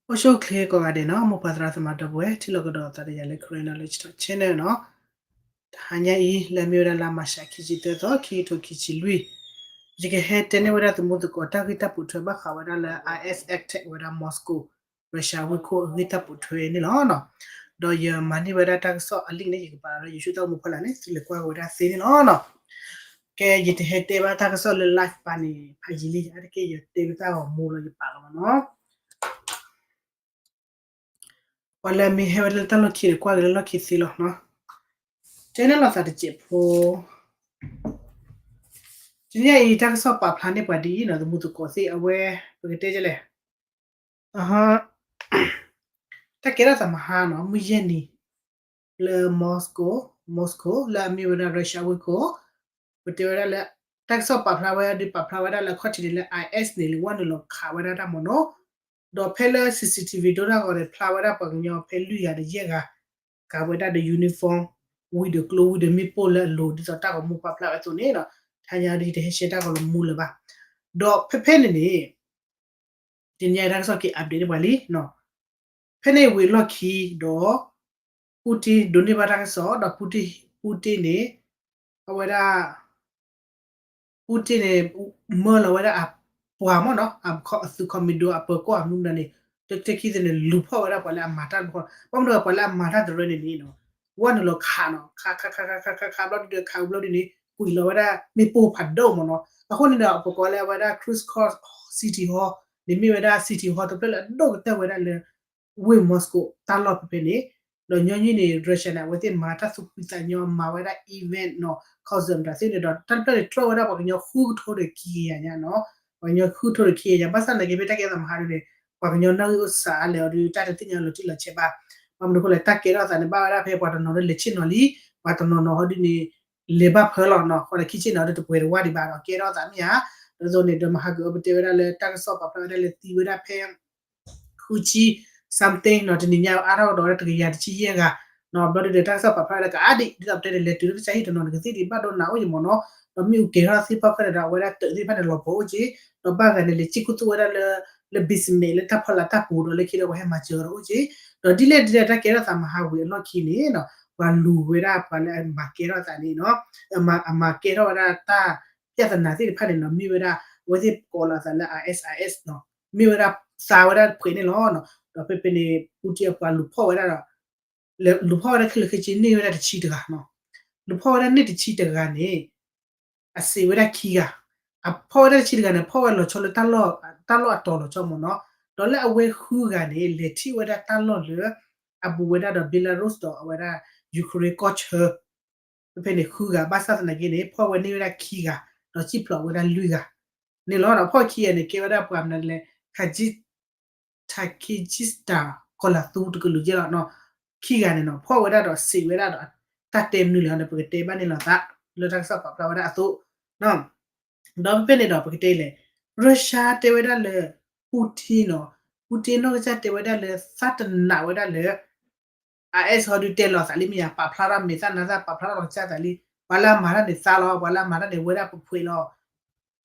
အိၣ်ဆူၣ်အိၣ်ချ့ကိးဂၤဒဲးနီၤ, မိၢ်ပၢ်သရၣ်သမါဒီပုၢ်ဝဲၢ် ထံၣ်လိာ်ကဒီးသးဒီးယၤလၢ Karen Knowledge Talk Channel နီၤ. တဟါညါအံၤ လၢအမ့ၢ်ဝဲဒၣ်လါမၤရှး ခံဆံသၢသီ ခံကထိခံဆံလွံၢ်, ယကဟဲတဲန့ၢ်ဝဲဒၣ်သမူသကိးတၢ်ဂ့ၢ်တၢ်ပိာ်ထွဲဘၣ်ဃးဝဲဒၣ်လၢ IS attack ဝဲဒၣ် Moscow, Russia ဝ့ၢ်ခိၣ်အဂ့ၢ်တၢ်ပိာ်ထွဲန့ၣ်လီၤ. ဒီးယမၤန့ၢ်ဝဲဒၣ်တၢ်ကစီၣ်အ link န့ၣ် ယကပာ်လီၤဒီး YouTube တၢ်ဂီၤမူဖီလာ်န့ၣ် သုလဲၤကွၢ်က့ၤဝဲဒၣ်သ့န့ၣ်လီၤ. ကဲ ယတဟဲတဲဘၣ်တၢ်ကစီၣ်လၢ live ဘၣ်န့ၣ် ဖးယံာ်လံ, အါတက့ၢ်ယတဲလၢတၢ်ဂီၤမူလီၤ ယပာ်လီၤမးနီၤ. ပှၤလၢအမ့ၢ်ဟဲဝဲဒၣ်လၢတၢ်လီၢ်ခံန့ၣ် ကွၢ်က့ၤလၢလီၢ်ခံသ့လီၤနီၤ. တဲန့ၢ်လိာ်သးတစဲးဖိ, တနံၤအံၤ တၢ်ကစီၣ်ပာ်ဖျါန့ၢ်ပှၤဒ်အံၤနီၤ, သမူသကိးသ့ၣ်အဝဲ ပကတဲဒ်လဲၣ်, တၢ်ကဲထီၣ်သးမဟါနီၤ, မုၢ်ယဲၢ်နံၤ လၢ Moscow, Moscow လၢအမ့ၢ်ဝဲဒၣ် Russia ဝ့ၢ်ခိၣ်, ပတဲဝဲဒၣ်လၢ တၢ်ကစီၣ်ပာ်ဖျါဝဲဒၣ် ပာ်ဖျါဝဲဒၣ်လၢအခီၣ်ထံးန့ၣ်လၢ IS န့ၣ် လၢဝဲနုာ်လီၤခးဝဲဒၣ်တၢ်မ့ၢ်နီၤ. ဒီးဖဲလၢ CCTV ဒိတၢ်ဂီၤန့ၣ် ဖျါဝဲဒၣ်ပှၤကညီဖဲလွံၢ်ဂၤဒီးယဲၢ်ဂၤ ကၤဝဲဒၣ်ဒီး uniform ဝံၤဒီးကျိဝံၤဒီးမ့ၣ်ပိၢ်လၢအလိၤ ဒ်သိးတၢ်ဂီၤမူပာ်ဖျါဝဲအသိးန့ၣ်နီၤ, တဟါညါဒ်တဟဲရှဲတၢ်ဂီၤလီၤမူလၢၤဘၣ်. ဒီးဖဲဖဲန့ၣ်န့ၣ် တနံၤညါတၢ်ကစီၣ်က့ၤ update န့ၢ်ပှၤလံနီၤ. ဖဲန့ၣ်ဝံၤအလီၢ်ခံဒီး Putin ဒိးန့ၢ်ဘၣ်တၢ်ကစီၣ်ဒီး Putin, Putin န့ၣ် အဝဲဒၣ် Putin န့ၣ် မၢလီၤဝဲဒၣ်အပှၤမ့ၢ်နီၤ, အသုး commando အပၢၤကီၢ်အမနုၤမနုၤန့ၣ် တၢ်ခံသ့ၣ်န့ၣ် လူၤဖီၣ်ဝဲဒၣ်ပှၤလၢအမၤတၢ်တဖီ, ဘၣ်မနုၤပှၤလၢအမၤတၢ်တရၢန့ၣ်န့ၣ်နီၤ, ဝဲနုာ်လီၤခးနီၤ, ခးခးခးခးခးခးခးဘျီဒုဒီး ခးဘျီဒုန့ၣ် ကွံာ်လီၤဝဲဒၣ်မ့ၣ်ပိၢ်ဖးဒိၣ်မ့ၢ်နီၤ. အဃိန့ၣ်ဒီး ပကိးလၢအဝဲဒၣ် Khrushchev City Hall န့ၣ်မ့ၢ်ဝဲဒၣ် City Hall တဖျၢၣ်လၢအဒိၣ်ကတၢၢ်ဝဲဒၣ်လၢ ဝ့ၢ် Moscow တၢ်လီၢ်ဖဲဖဲန့ၣ်, ဒီးညီနုၢ်န့ၣ် Russia န့ၣ် အဝဲသ့ၣ်မၤတၢ်သူၣ်ဖှံသးညီ မၤဝဲဒၣ် event နီၤ, concert မတၤသ့ၣ်န့ၣ်ဒီး တၢ်တဖျၢၣ်န့ၣ် တြီဝဲဒၣ်ပှၤကညီဃုကထိဒီးခံကယၤညါနီၤ, ပှၤကညီဃုကထိဒီးခံကယၤညါ, ဘၣ်ဆၣ်သနာ်က့ ဖဲတၢ်ကဲထီၣ်သးမဟါဒ်န့ၣ် ပှၤကညီနၢ်ဂ့ၢ်အိၣ်စးလဲၣ်အီၤဒီး တၢ်တသ့ၣ်ညါလီၤတံၢ်လီၤဆဲးဘၣ်. ဘၣ်မနုၤအဃိလဲၣ် တၢ်ကဲထီၣ်သးန့ၣ် ဘၣ်ဝဲဒၣ်ဖဲပှၤတနီၤဒီးလဲၤဆ့ၣ်နီၤလံ, ပှၤတနီၤနီၤဟီဒ်န့ၣ် လဲၤဘၣ်ဖၢလီၤနီၤ, ဃိဒီးခံဆ့ၣ်နီၤဒီးတပှဲၤတဝါဒံးဘၣ်ဒီး ကဲထီၣ်သးမ့ၢ်ဧါ. ဒ်သိးန့ၣ်ဒီး မဟါကၢၤအီၤ ပတဲဝဲဒၣ်လၢတၢ်ကစီၣ်ပာ်ဖျါဝဲဒၣ်လၢသံဝဲဒၣ်ဖဲ ဃုဆံ something နီၤ, တနံၤညါအါထီၣ်ကဒီးဝဲဒၣ်တကယၤတဆံယဲၢ်ဂၤနီၤ, ဘျီဒုဒီး တၢ်ကစီၣ်ပာ်ဖျါဝဲဒၣ်ကအါဒံး ဒ်သိးပတဲန့ၣ် လဲၤတုၤလၢကစၢ်ဟံၣ်တနီၤန့ၣ် ကသံၣ်ဒံးဘၣ်ဒိနၤအိၣ်ယမ့ၢ်နီၤ, ဒီးမ့ၣ်အူကဲၤထီၣ်သ့ၣ်ဖီၣ်ခဲန့ၣ်ဒီး အဝဲဒၣ်တၢးသ့ၣ်တဖၣ်န့ၣ်လီၤပှီၤအိၣ်က့ၤ, ဒီးဘၣ်ဂၤန့ၣ် လဲၤစံၣ်ခူသူၣ်ဝဲဒၣ်လၢ လၢ basement လၢတၢ်ဖီလာ်တၢ်ပူၤဒီးလၢခံဒီးပှၤဟဲမၤစၢၤဒီးအိၣ်က့ၤ, ဒီးဒ်လဲၣ်ဒ်လဲၣ်တၢ်ကဲထီၣ်သးမဟါဝံၤအလီၢ်ခံန့ၣ်နီၤ, ပှၤလူၤဝဲဒၣ်ပှၤလၢအမၤကဲထီၣ်သးန့ၣ်နီၤ, အမၤကဲထီၣ်ဝဲဒၣ်တၢ် ပြဿနာသ့ၣ်တဖၣ်န့ၣ်နီၤ, မ့ၢ်ဝဲဒၣ် အဝဲသ့ၣ်ကိးလီၤသးလၢ ISIS နီၤ, မ့ၢ်ဝဲဒၣ်သးဝဲဒၣ်တဖှဲးန့ၣ်လီၤ. ဒီးဖဲဖဲန့ၣ် Putin အပှၤလူၤဖီၣ်ဝဲဒၣ်ဒီး လူၤဖီၣ်ဝဲဒၣ်ခဲလၢာ်ခဲဆ့န့ၢ်ဝဲဒၣ်တဆံတဂၤနီၤ, လူၤဖီၣ်ဝဲဒၣ်န့ၢ်တဆံတဂၤန့ၣ် အစံးဝဲဒၣ်ခံဂၤ, အဖီၣ်ဝဲဒၣ်တဆံတဂၤန့ၣ် ဖီၣ်ဝဲလီၤဆီလၢ တၢ်လီၢ်အတီၤလီၤဆီမ့ၢ်နီၤ, ဒီးလၢအဝဲဃုဂၤန့ၣ် လဲၤထံၣ်ဝဲဒၣ်တၢ်လီၢ်လၢ အဘူးဝဲဒၣ်ဒီး Belarus ဒီးအဝဲဒၣ် Ukraine ကီၢ်ဆၢ ဖဲဖဲန့ၣ်ဃုဂၤ, ဘၣ်ဆၣ်သနာ်က့န့ၣ် ဖီၣ်ဝဲန့ၢ်ဝဲဒၣ်ခံဂၤ, ဒီးစံၣ်ဖျိးဝဲဒၣ်လွံၢ်ဂၤန့ၣ်လီၤ. ဒီးဖီၣ်ခံဂၤန့ၣ် ကဲဝဲဒၣ်ပှၤမနုၤလဲၣ်, Tajikistan ကီၢ်လၤသူတကလုာ်ယဲၢ်လီၤနီၤ, ခံဂၤန့ၣ်နီၤ ဖီၣ်ဝဲဒၣ်ဒီးစံးဝဲဒၣ်ဒီး တၢ်တဲမနုၤလဲၣ်န့ၣ် ပကတဲဘၣ်န့ၣ်လီၤသး လၢတၢ်ကစီၣ်ပာ်ဖျါဝဲဒၣ်အသိး ဒီးဖဲဖဲန့ၣ်ဒီး ပကတဲလဲၣ်, Russia တဲဝဲဒၣ်လၢ Putin နီၤ, Putin နီၢ်ကစၢ်တဲဝဲဒၣ်လၢ သးတနာ်ဝဲဒၣ်လၢ IS ဟီဒုးတဲလီၤသးလံမ့ၢ်ဧါ, ပာ်ဖျါထီၣ်မဲာ်သၣ်နါသၣ် ပာ်ဖျါထီၣ်လီၤကစၢ်သးလံ, ပှၤလၢအမၤတၢ်န့ၣ်သးလီၤ, ပှၤလၢအမၤတၢ်န့ၣ် ဝဲဒၣ်ပဖှဲးလီၤ.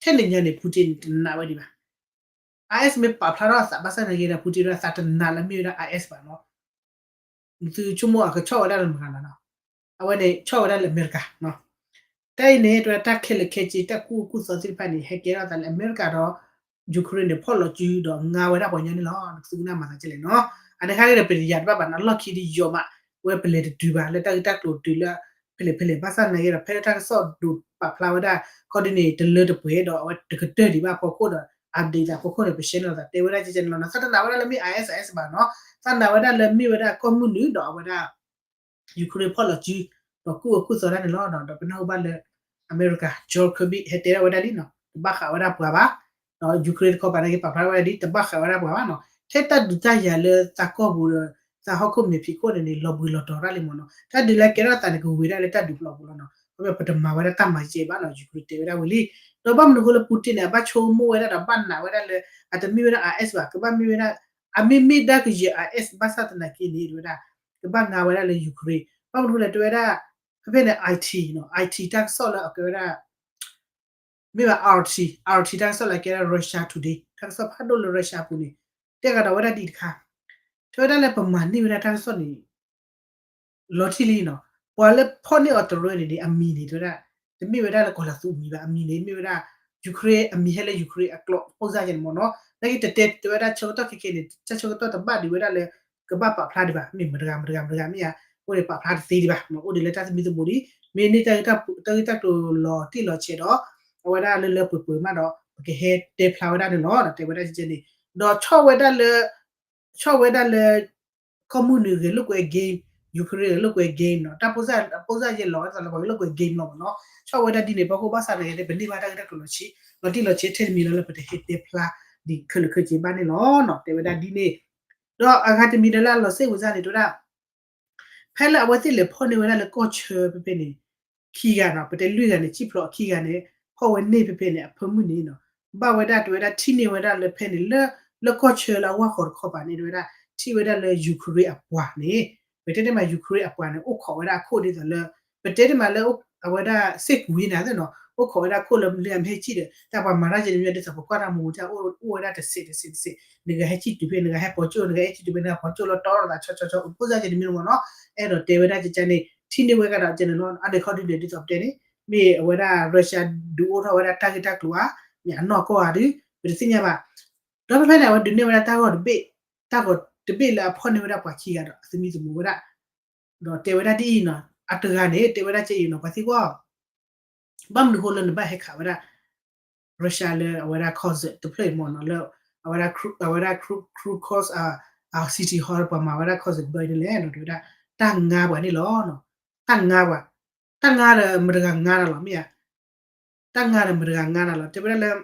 ထဲန့ၣ်ညါန့ၣ် Putin န့ၣ် တနာ်ဝဲဒံးဘၣ်. IS မ့ၢ်ပာ်ဖျါထီၣ်အသးဘၣ်ဆၣ်သနာ်က့ဒီး Putin ဝဲဒၣ်သးတနာ်လၢမ့ၢ်ဝဲဒၣ် IS ဘၣ်နီၤ. သုဆိကမိၣ်အကဆီၣ်ဝဲဒၣ်လၢမတၤနီၤ, အဝဲန့ၣ်ဆီၣ်ဝဲဒၣ်လၢအမဲရကၤနီၤ. တၢ်အံၤန့ၣ် တၢ်ခဲလၢာ်ခဲဆ့ တၢ်ကူၣ်အကူၣ်သီသ့ၣ်တဖၣ်န့ၣ် ဟဲကဲထီၣ်သးလၢအမဲရကၤဒီး Ukraine န့ၣ် ဖီၣ်လီၤစုဒီးငါဝဲဒၣ်ပှၤကညီန့ၣ်လီၤ. သုကနၣ်မၤသးကလဲၣ်နီၤ. အန့ၣ်ခါက့ဒီး ပတယာ်တဘၣ်ဘၣ်နီၤ, လီၢ်ခံဒ်ယိာ်မး, ဝဲပလဲၤတတုၤဘၣ် လၢတၢ်ဂ့ၢ်တၢ်ကျိၤတုၤလၢ ဖဲလဲၣ်ဖဲလဲၣ်, ဘၣ်ဆၣ်သနာ်က့ဒီး ဖဲလၢတၢ်ကစီၣ်ဒိးပာ်ဖျါဝဲဒၣ် ခီဒ်န့ၣ် တလၢတပှဲၤဒီး အဝဲတကတၢၢ်ဒံးဘၣ်အဖီခိၣ်ဒီး update သးအဖီခိၣ်န့ၣ် ပshareန့ၢ်လိာ်သး တဲဝဲဒၣ်ကဲကဲန့ၣ်လီၤနီၤ. သးတနာ်ဝဲဒၣ်လၢမ့ၢ် IS IS ဘၣ်နီၤ, သးနာ်ဝဲဒၣ်လၢမ့ၢ်ဝဲဒၣ်ကီၢ်မုၢ်နုာ်ဒီးအဝဲဒၣ် Ukraine ဖီၣ်လီၤစု ဒီးကူၣ်အၢကူၣ်သီတၢ်န့ၣ်လီၤ. ဒီးပနၢ်ဟူဘၣ်လၢ အမဲရကၤ John Kirby ဟဲတဲထီၣ်ဝဲဒၣ်လံနီၤ, တဘၣ်ဃးဝဲဒၣ်ပှၤဘၣ်. ဒီး Ukraine တခီပၤနာ်က့ ပာ်ဖျါထီၣ်ဝဲဒၣ်လံ တဘၣ်ဃးဝဲဒၣ်ပှၤဘၣ်နီၤ. ထဲတၢ်ဒုးတၢ်ယၤလၢသးကီၢ်ပူၤဒီး သးဟီၣ်ခိၣ်မဲာ်ဖံးခိၣ်န့ၣ်န့ၣ် လီၤဘှံးလီၤတီၤတၢ်လံမ့ၢ်နီၤ. တၢ်ဒုးလၢကဲထီၣ်သးန့ၣ် ကဝံၤဒၣ်လၢတၢ်ဒုးပျီပူၤလီၤနီၤ. ခီဖျိပတမၤဝဲဒၣ်တၢ်မၤယဲၢ်ဘၣ်နီၤ, Ukraine တဲဝဲဒၣ်ဝံၤလံ. ဒီးဘၣ်မနုၤအဃိလၢ Putin န့ၣ် အဘၣ်ဆိကမိၣ်ဝဲဒၣ်ဒီး ဘၣ်နာ်ဝဲဒၣ်လၢ အတမ့ၢ်ဝဲဒၣ် IS ဘၣ်, ကဘၣ်မ့ၢ်ဝဲဒၣ် အမ့မ့ၢ်ဒၣ်ကယဲၢ် IS ဘၣ်ဆၣ်သနာ်က့န့ၣ် တဲဝဲဒၣ် ကဘၣ်ငါဝဲဒၣ်လၢ Ukraine. ဘၣ်မနုၤလဲၣ် တဲဝဲဒၣ် ဖဲဖဲန့ၣ် IT နီၤ, IT တၢ်ကစီၣ်လၢအကဲဝဲဒၣ် မ့ၢ်ဘၣ် RT, RT တၢ်ကစီၣ်လၢအကဲဒၣ် Russia Today တၢ်ကစီၣ်ဖးဒိၣ်လၢ Russia အပူၤန့ၣ် တဲကဒီးဝဲဒၣ်ဒ်တခါ တဲဝဲဒၣ်လၢပမၤန့ၢ်ဝဲဒၣ်တၢ်ကစီၣ်န့ၣ် လီၤတံၢ်လံနီၤ. ပှၤလၢဖီၣ်န့ၢ်အီၤတရၢန့ၣ်န့ၣ် အမံၤန့ၣ် တဲဝဲဒၣ် တမ့ၢ်ဝဲဒၣ်လၢကီၤလၤသူအမံၤဘၣ်, အမံၤန့ၣ် မ့ၢ်ဝဲဒၣ် Ukraine အမံၤဟဲလၢ Ukraine အကျိာ် ပိၣ်စၢ်ယဲန့ၣ်မ့ၢ်နီၤ. နာ်က့ တတဲတဲဝဲဒၣ်ဆၢကတီၢ်ခဲကဲန့ၣ် တၢ်ဆၢကတီၢ်တဘၣ်ဒံးဝဲဒၣ်လၢ ကဘၣ်ပာ်ဖျါဒံးဘၣ်, မ့ၢ်မတၤတဂၤမတၤတဂၤမတၤတဂၤမ့ၢ်ဧါ, အိၣ်ဒီးပာ်ဖျါတသ့ဒံးဘၣ်, အိၣ်ဒံးလၢတၢ်သမံသမိးဒံး, မ့ၢ်န့ၢ်တၢ်ဂ့ၢ်တၢ်ကျိၤလီၤတံၢ်လီၤဆဲးဒီး အဝဲဒၣ်လၢလၢပှဲၤပှဲၤမးဒီး ပကဟဲတဲဖျါဝဲဒၣ်န့ၣ်လီၤ. တဲဝဲဒၣ်ကဲန့ၣ် ဒီးဆီၣ်ဝဲဒၣ်လၢ ဆီၣ်ဝဲဒၣ်လၢ ကီၢ်မုၢ်နုာ်ဂဲၤလိာ်ကွဲ game, Ukraine ဂဲၤလိာ်ကွဲ game နီၤ, တၢ်ပိၢ်စၢ်ပိၢ်စၢ်ယဲလီၤဝဲဒၣ်လၢပှၤဂဲၤလိာ်ကွဲ game လီၤမ့ၢ်နီၤ. ဆီၣ်ဝဲဒၣ်ဒ်န့ၣ် ဘၣ်ဃိဘၣ်ဆၣ်န့ၣ် ပန့ၢ်ဘၣ်တၢ်ဂ့ၢ်တၢ်ကျိၤလီၤဆဲး လီၤတံၢ်လီၤဆဲးထဲတမံၤလီၤလၢပတဟဲတဲဖျါဒံးခဲလၢာ်ခဲဆ့ဘၣ်န့ၣ်လီၤ. တဲဝဲဒၣ်ဒ်န့ၣ် ဒီးအဂၤတမံၤဒီးလၢအလီၤစ့ၣ်ဝဲစၢ်န့ၣ် တဲဝဲဒၣ် ဖဲလၢအဝဲသ့ၣ်လဲၤဖီၣ်န့ၢ်ဝဲဒၣ်လၢကီၢ်ဆၢဖဲဖဲန့ၣ် ခံဂၤနီၤ, ပတဲလွံၢ်ဂၤန့ၣ် စံၣ်ဖျိးခံဂၤန့ၣ် ဖီၣ်ဝဲန့ၢ်ဖဲဖဲန့ၣ် အဖၢမုၢ်န့ၣ်နီၤ, ဘၣ်ဝဲဒၣ်တဲဝဲဒၣ်ထံၣ်န့ၢ်ဝဲဒၣ်လၢဖဲန့ၣ် လၢ လၢကီၢ်ဆၢလၢအဝၢ်ဃီတခီပၤန့ၣ် တဲဝဲဒၣ် ထံၣ်ဝဲဒၣ်လၢ Ukraine အပှၤန့ၣ် ပတဲတမး Ukraine အပှၤန့ၣ် အိၣ်ခိးဝဲဒၣ်အခိၣ်ဒ်သိးလၢ ပတဲတမးလၢ အဝဲဒၣ်စ့ၢ်ကီးဝံၤန့ၣ်သ့ၣ်နီၤ, အိၣ်ခိးဝဲဒၣ်ခိၣ်လၢလၢအမ့ၢ်ဟဲစံၣ်ဒီး တၢ်ပှၤမၤတၢ်ကဲန့ၣ်မ့ၢ်ဒ်သိး ပကွၢ်တၢ်မူမူတၢ် အိၣ်ဝဲဒၣ်တစဲးတစဲးတစဲး, နဂၤဟဲစံၣ်တုၤဖဲ နဂၤဟဲပိာ်ကၠိၣ် နဂၤဟဲစံၣ်တုၤဖဲ နဂၤပိာ်ကၠိၣ်လီၤတီဒီးသးဆီဆီဆီ အိၣ်စၢ်ကဲန့ၣ်မ့ၢ်မ့ၢ်နီၤ, အဲၣ်ဒိးတဲဝဲဒၣ်ကဲန့ၣ်လီၤ. အန့ၣ်ခီဒုးန့ၣ် ဒ်သိးပတဲန့ၣ် မ့ၢ်အဝဲဒၣ် Russia ဒုးအိၣ်ထီၣ်ဝဲဒၣ်တၢ်ဂ့ၢ်တၢ်ကျိၤဧါ, မ့ၢ်အနီၢ်ကီၢ်ဧါဒုး ပတသ့ၣ်ညါဘၣ်. ဒီးဖဲဖဲန့ၣ် အဝဲဒုးနဲၣ်ဝဲဒၣ်တၢ်ဂီၤတဘ့ၣ်, တၢ်ဂီၤတဘ့ၣ်လၢအဖီၣ်န့ၢ်ဝဲဒၣ်ပှၤခံဂၤဒီး အသမံသမိးဝဲဒၣ် ဒီးတဲဝဲဒၣ်ဒ်အံၤနီၤ, အတဂၤန့ၣ် တဲဝဲဒၣ်ကဲအံၤနီၤ, ပှၤသံကွၢ် ဘၣ်မနုၤဃိလၢနဘၣ်ဟဲခးဝဲဒၣ် Russia လၢအဝဲဒၣ် concert တဖျၢၣ်အံၤမ့ၢ်နီၤ, လၢ အဝဲဒၣ် အဝဲဒၣ် Kru-, Kru-, Krukoz အ City Hall ပှၤမၤဝဲဒၣ် concert တဘျီအံၤန့ၣ်လဲၣ်နီၤ, တဲဝဲဒၣ် တၢ်ငါပှၤန့ၣ်လီၤ. တၢ်ငါပှၤ, တၢ်ငါဒီးမတဂၤငါတၢ်လီၤ မ့ၢ်ဧါ. တၢ်ငါဒီးမတဂၤငါတၢ်လီၤ, တဲဝဲဒၣ်လၢ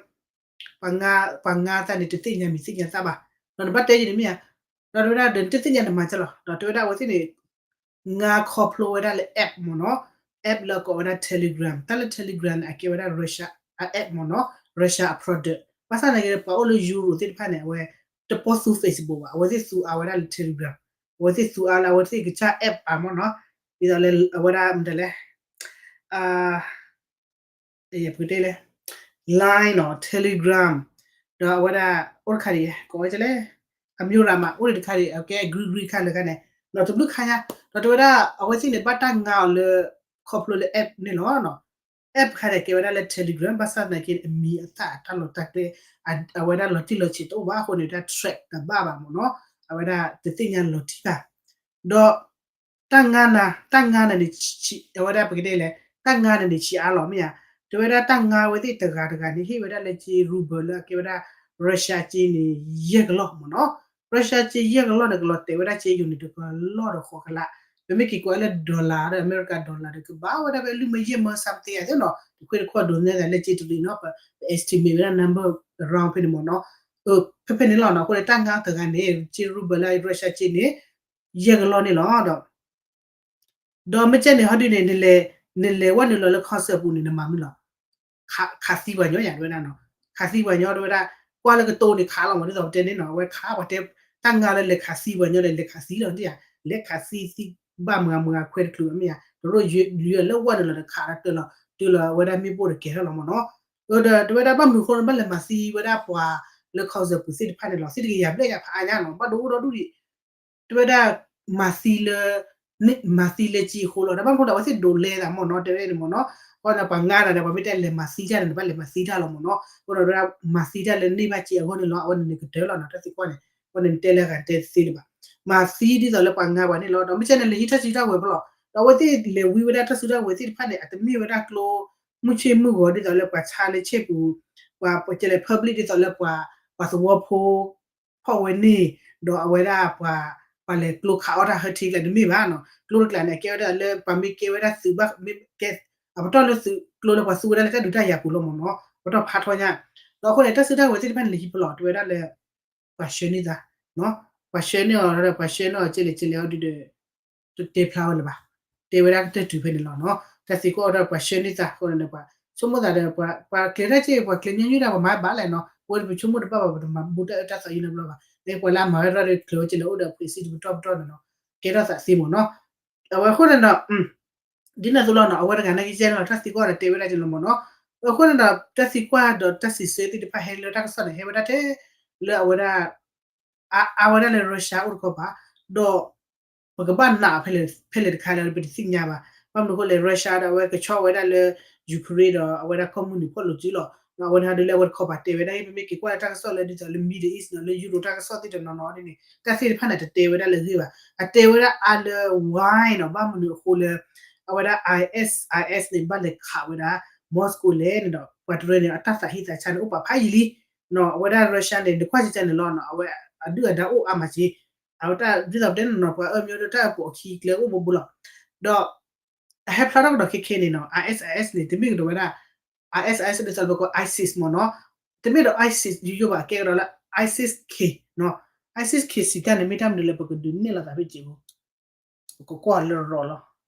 ပှၤငါ, ပှၤငါသးန့ၣ် တသ့ၣ်ညါမံၤသ့ၣ်ညါသၣ်ဘၣ်, ဒီးနဘၣ်တဲယၤန့ၣ်မ့ၢ်ဧါ. ဒီးတဲဝဲဒၣ်ဒီးနတသ့ၣ်ညါနမၤကလီၤ, ဒီးတဲဝဲဒၣ်အဝဲသ့ၣ်န့ၣ် ငါခီဖျိဝဲဒၣ်လၢ app မ့ၢ်နီၤ, app လၢကိးဝဲဒၣ် Telegram, တၢ်လၢ Telegram န့ၣ် အကဲဝဲဒၣ် Russia အ app မ့ၢ်နီၤ, Russia အ product. ဘၣ်ဆၣ်သနာ်က့ ပှၤအိၣ်လၢ Europe သ့ၣ်တဖၣ်န့ၣ် အဝဲတပိာ်သူ Facebook ဘၣ်, အဝဲသ့ၣ်သူအါဝဲဒၣ်လၢ Telegram, အဝဲသ့ၣ်သူအါလၢအဝဲသ့ၣ်ကစၢ် app အါမ့ၢ်နီၤ, ဒ်သိးလၢအဝဲဒၣ်မတၤလဲၣ် ပကတဲလဲၣ် Line နီၤ, Telegram, ဒီးအဝဲဒၣ် အိၣ်တခါဒံး ကိးဝဲဒ်လဲၣ် အမျိုးရမ အိၣ်ဒံးတခါဒံး အကဲ green green ခါလၢခါန့ၣ်, ဒီးတဘျုးခါညါ, ဒီးတဲဝဲဒၣ် အဝဲသ့ၣ်န့ၣ် ဘၣ်တၢ်ငါအီၤလၢ ခီဖျိလၢ app န့ၣ်လီၤ. app ခါန့ၣ် ကဲဝဲဒၣ်လၢ Telegram, ဘၣ်ဆၣ်သနာ်က့ အမံၤအသၣ်အတၢ်လီၤတၢ်ကျဲ အဝဲဒၣ်လီၤတံၢ်လီၤဆဲးတအိၣ်ဘၣ်အဃိန့ၣ် တၢ် track တဘၣ်ဘၣ်မ့ၢ်နီၤ, အဝဲဒၣ်တသ့ၣ်ညါလီၤတံၢ်ဘၣ်. ဒီး တၢ်ငါနၤ, တၢ်ငါနၤန့ၣ် အဝဲဒၣ်ပကတဲလဲၣ်, တၢ်ငါနၤန့ၣ် ဆံးအါလီၤမ့ၢ်ဧါ. တဲဝဲဒၣ်တၢ်ငါဝဲသ့ၣ်တဂၤတဂၤန့ၣ် ဟ့ၣ်ဝဲဒၣ်လၢက့ ruble လၢအကဲဝဲဒၣ် Russia က့န့ၣ် ယဲၢ်ကလီၢ်မ့ၢ်နီၤ. Russia က့ယဲၢ်ကလီၢ်န့ၣ် ကလီၤတဲာ်ဝဲဒၣ်က့ယိၤန့ၣ် တကလီၢ်ဒီးဃိးကလး. ပမ့ၢ်က့ၤကွၢ်လၢ dollar ဒီး America dollar ဒီး ကဘၣ်ဝဲဒၣ်ဖဲလွံၢ်မၢယဲၢ်မၢ something သ့နီၤ, တခွ့တခီၣ်ဒိးနဲၣ်သးလၢက့တရံးနီၤ, ပ estimate ဝဲဒၣ် number around ဖဲန့ၣ်မ့ၢ်နီၤ. ဖဲဖဲန့ၣ်လီၤနီၤ. အဃိန့ၣ် တၢ်ငါတဂၤန့ၣ် က့ ruble လၢ Russia က့န့ၣ် ယဲၢ်ကလီၢ်န့ၣ်လီၤ. ဒီး ဒီးမ့ၢ်ကဲန့ၣ် ဟီဒုန့ၣ် နလဲၤ, နလဲၤဝဲနုာ်လီၤလၢ concert ပူၤန့ၣ် နမၤမုာ်လီၤ. ခးသံပှၤညီယၤ တဲဝဲဒၣ်နီၤ, ခးသံပှၤညီ တဲဝဲဒၣ်, ကွၢ်လၢကတိၤန့ၣ် ခးလီၤမး ဒ်သိးပတဲန့ၣ်နီၤ, အဝဲခးပှၤတဲ, တၢ်ငါလၢလဲၤခးသံပှၤညီဒီး လဲၤခးသံလီၤ ဒ်ယၤ, လဲၤခးသံသံ ဘၣ်မုာ်မုာ်ခွဲတချုးမ့ၢ်ယၤ, တရိၣ်ယွၤလၢဝဲနုာ်လီၤဒီးခးလီၤတၢ်လီၤ, တုၤလီၤအဝဲဒၣ်မ့ၣ်ပိၢ်ဒီးကဲထီၣ်လီၤမ့ၢ်နီၤ. ဒီးတဲဝဲဒၣ် ဘၣ်မနုၤအဃိန့ၣ် ဘၣ်လဲၤမၤသံဝဲဒၣ်ပှၤလၢ concert ပူၤသ့ၣ်တဖၣ်န့ၣ်လီၤ. သ့ၣ်တကယၤဘျဲၣ်ယၤဖးအါညါနီၤ, ဘၣ်ဒိအိၣ်ဒီဒူၣ်ဒံး တဲဝဲဒၣ် မၤသံလၢ, မၤသံလၢက့အဃိလီၤ. ဒီးဘၣ်မနုၤဒီး အဝဲသ့ၣ်ဒိးလဲသးမ့ၢ်နီၤ, တဲဝဲဒၣ်န့ၣ်မ့ၢ်နီၤ, အဃိန့ၣ် ပှၤငါန့ၣ်ဒီး ပှၤမ့ၢ်တဲလဲၤမၤသံတၢ်န့ၣ် နဘၣ်လဲၤမၤသံတၢ်လီၤမ့ၢ်နီၤ. အဃိဒီး မၤသံတၢ်လၢန့ၢ်ဘၣ်က့အဂီၢ်န့ၣ်လီၤ. အဝဲန့ၣ်န့ၣ်ကတၢၢ်လီၤနီၤ, တၢ်သံကွၢ်န့ၣ်, အဝဲန့ၣ်န့ၣ်တဲလၢဂၤတဲသ့လၢၤဘၣ်. မၤသံဒ်သိးလၢပှၤငါပှၤန့ၣ်လီၤ. ဒီးမ့ၢ်ကဲန့ၣ် လဲၤဟံးတၢ်စုတၢ်ဝဲၤဖဲလီၤ. ဒီးအဝဲသ့ၣ်လဲၤဝံဝဲဒၣ်တၢ်စုတၢ်ဝဲၤသ့ၣ်တဖၣ်န့ၣ် အတမ့ၢ်ဝဲဒၣ်ကျိ မုၢ်ဆ့ၣ်မုၢ်ဂီၤဒ်သိးလၢပှၤဆါလၢဆ့ၣ်ပူၤ, ပှၤကဲလဲၤ public ဒ်သိးလၢပှၤ, ပှၤသဝီဖိ ဖီၣ်ဝဲန့ၣ်, ဒီးအဝဲဒၣ်ပှၤ, ပှၤလဲၤကျိခးအီၣ်တၢ်ဟၢထံကျါတမ့ၢ်ဘၣ်နီၤ. ကျိတကျါန့ၣ် အကဲဝဲဒၣ်လၢပှၤမ့ၢ်ကဲဝဲဒၣ်သုးဘၣ်, မ့ၢ်ကဲ, အပတီၢ်လၢသုးကျိလၢပှၤသူဝဲဒၣ်လၢတၢ်ဒုးတၢ်ယၤပူၤလီၤမ့ၢ်နီၤ, ပတီၢ်ဖးထီညါ. ဒီးအဃိန့ၣ် တၢ်စုတၢ်ဝဲၤသ့ၣ်တဖၣ်န့ၣ် လဲၤဟံးဖဲလီၤ တဲဝဲဒၣ်လၢ ပှၤဆှၢန့ၢ်သး, ပှၤဆှၢန့ၢ်အီၤဒီး ပှၤဆှၢန့ၢ်အီၤကဲလဲၣ်ကဲလဲၣ်အီၤဒုဒီး တတဲဖျါဝဲလၢၤဘၣ်. တဲဝဲဒၣ်ကတၢၢ်တုၤဖဲန့ၣ်လီၤနီၤ. တၢ်သံကွၢ်အီၤဒီးပှၤဆှၢန့ၢ်သးအဃိန့ၣ် ပှၤဆိကမိၣ်သးဒီး ပှၤကျဲၤတၢ်က့ ပှၤကျဲၤညီနုၢ်တၢ် ပှၤမၤဘၣ်လဲၣ်နီၤ. အဝဲန့ၣ်ပဆိကမိၣ်တဘၣ်ဘၣ် ပတမၤဘူးတၢ်အၢတၢ်သီအံၤနီတဘျီဘၣ်. ပှၤလၢအမၤဝဲဒၣ်ဒီးကျဲၤဝဲကလဲၣ်အိၣ်ဒီးအဖှဲးစ့ၣ်တပတီၢ်ပတီၢ်န့ၣ်နီၤ. ကဲထီၣ်သးသ့မ့ၢ်နီၤ. အဝဲအဃိန့ၣ်ဒီး ဒ်န့ၣ်အသိးလီၤနီၤ. အဝဲတဂၤနာ်က့ယဲၢ်န့ၣ်လီၤ တၢ်သံကွၢ်ဒီးတဲဝဲဒၣ်ကလဲၣ်မ့ၢ်နီၤ. အဃိန့ၣ်ဒီး တၢ်သံကွၢ်ဒီးတၢ်စံးဆၢသ့ၣ်တဖၣ်ဟဲလၢတၢ်ကစီၣ်န့ၣ် ဟဲဝဲဒၣ်ထဲလၢအဝဲဒၣ် အါဝဲဒၣ်လၢ Russia အိၣ်တခီပၤ, ဒီး ပကဘၣ်နာ်ဖဲလဲၣ်တခါလၢပတသ့ၣ်ညါဘၣ်. ဘၣ်မနုၤအဃိလဲၣ် Russia ဒီးအဝဲကဆီဝဲဒၣ်လၢ Ukraine ဒီးအဝဲဒၣ်ကီၢ်မုၢ်နုာ်ဖီၣ်လိာ်စုလီၤ. အဝဲန့ၣ်ဟးဒ်လၢအဝဲတခီပၤတဲဝဲဒၣ် ပမ့ၢ်က့ၤကွၢ်လၢတၢ်ကစီၣ်လၢဒ်သိးလၢ Middle East နီၤ လၢ Europe တၢ်ကစီၣ်သ့ၣ်တနီၤနီၤဒ်န့ၣ် တၢ်သ့ၣ်တဖၣ်န့ၣ် တတဲဝဲဒၣ်လၢအဂ့ၢ်ဘၣ်. အတဲဝဲဒၣ်အါလၢ why နီၤ ဘၣ်မနုၤအဃိလၢ အဝဲဒၣ် ISIS န့ၣ် ဘၣ်လဲၤခးဝဲဒၣ် Moscow လဲၣ်န့ၣ်ဒီး ပှၤတရၢန့ၣ် အတၢ်သးဟ့သးဆါန့ၣ် အိၣ်ပာ်ဖးယံာ်လံ နီၤ အဝဲဒၣ် Russia န့ၣ် နကွၢ်ကကန့ၣ်လီၤနီၤ အဝဲအဒုၣ်အဒါအိၣ်အါမးက့ၤ အဝဲတၢ်ဒ်သိးပတဲနီၤနီၤ ပှၤအၢမ့ၢ်အိၣ်ဒီးတၢ်အပီးအခံကျဲအိၣ်ဘိဘိလီၤ. ဒီး အဟဲဖျါထီၣ်ကဒီးခဲခဲန့ၣ်နီၤ ISIS န့ၣ် တမ့ၢ်ကဒီးဝဲဒၣ် ISIS ဒ်သိးပကိး ISIS မ့ၢ်နီၤ တမ့ၢ်ဒီး ISIS ယိယိဘၣ် ကဲကဒီးလၢ ISIS-K နီၤ ISIS-K စံးတၢ်န့ၣ် မ့ၢ်တၢ်မနုၤလၢပကဒုးနဲၣ်လိာ်သးဖဲစဲးဖိ ပကကွၢ်လၢ